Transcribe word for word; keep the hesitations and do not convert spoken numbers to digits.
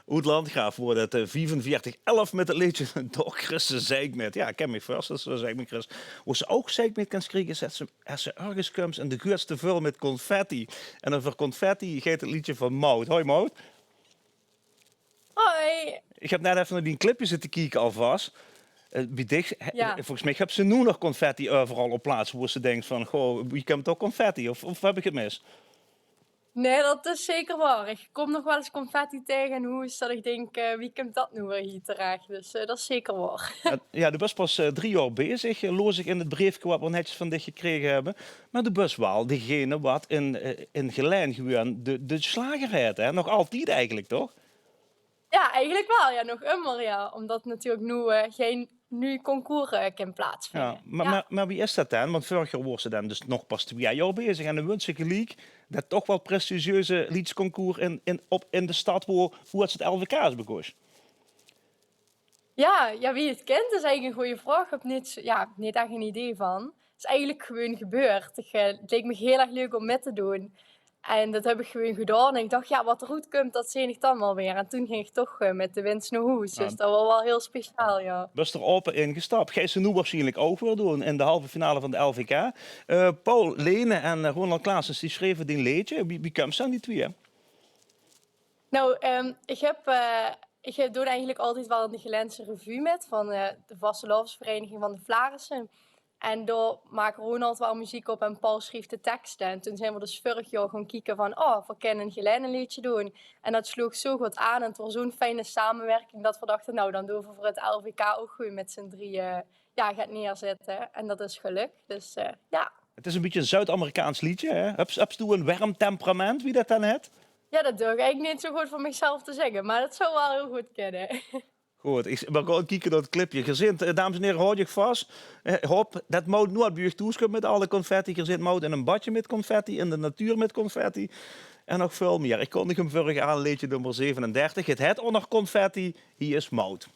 Oet Landgraaf woort 't, eh, viefenveertig elf mit 't leedje Doch kriss se zeik mit. Jao, ich kin mich veurstelle det se zeik mit kriss. Wo se ouch zeik mit kins kriege, is es se, es se örges kums en de guuts te völ mit confetti. En euver confetti geit 't leedje van Maud. Hoi Maud. Hoi. Ich höb net effe nao dien clipje zitte kieke alvas. Eh, bie dich, eh, volges mich höbs se noe nog confetti euveral op plaatse wo se dinks van: "Goh, wie kump toch confetti?" Of, of höb ich 't mis? Nae, det is zeker waor. Ich kóm nog waal ins confetti taenge in hoes det ich dink, eh, wie kump det noe weer hie terech? Dus, eh, det is zeker waor. Jao, jao, doe bös pas, eh, drie jaor bezig, eh, laos ich in 't breefke wat v'r netsjes van dich gekrege höbbe. Mer doe bös waal degene wat in, eh, in Gelaen gewoon de, de slager haet, hè? Nog altied eigelik, toch? Jao, eigelik waal. Jao, nog ummer, jao. Ómdet natuurlik noe, eh, gein nuuj concours, eh, kin plaatsvinje. Jao, mer, mer, mer wie is det dan? Want vörig jaor woors se dan dus nog pas twieë jaor bezig en dan wins se geliek det toch waal prestigieuze leedsconcours in, in, op, in de stad wo, wo 't L V K is bekos. Jao, jao, wie 't kint is eigelik ein gooj vraog. Ich höb neet, jao, neet ech ein idee van. 't Is eigelik gewoon gebeurd. Ich, eh, 't leek mich hiel erg leuk óm mit te doon. En det höb ich gewoon gedaon. En ich dach, jao, wat d'r oetkump, det zeen ich dan waal weer. En toen ging ich toch, eh, mit de wins nao hoes. Dus det waor waal hiel speciaal, jao. Bös d'r aope ingestap. Geis se noe waarsjienlik ouch weer doon in de halve finale van de L V K. Eh, Paul Lenen en, eh, Ronald Klaasens, die sjreve dien leedje. Wie, wie kums se aan die twieë? Nou, ehm, ich höb, eh, ich, eh, doon eigelik altied waal in de Gelaense Revue mit van, eh, de vastelaovesvereiniging van de Flaarisse. En dao maak Ronald waal meziek op en Paul sjrief de tekste. En toen zeen v'r dus vörig jaor gaon kieke van, oh, v'r kinne in Gelaen ein leedje doon. En det sloog zo good aan en 't waor zo'n fijne samewirking det v'r dachte, nou, dan doon v'r veur 't L V K ouch gewoon mit z'n drieje, jao, get neerzitte. En det is gelök. Dus, eh, jao. 't Is ein bietje ein Zuid-Amerikaans leedje, hè? Höbs, höbs doe ein werm temperament, wie det dan hèt? Jao, det durf ich eigelik neet zo good van michzelf te zègke, mer det zou waal hiel good kinne. Good, ich, v'r gaon kieke nao 't clipje. Geer zint, eh, dames en hiere, haot uch vas. Eh, hop, det Maud noe bie uch thoes kump mit alle confetti. Geer zint Maud in ein badje mit confetti, in de natuur mit confetti. En nog väöl mieë. Ich kondig 'm vörig aan, leedje nummer zevenendertig. 't Hèt ouch nog confetti. Hie is Maud.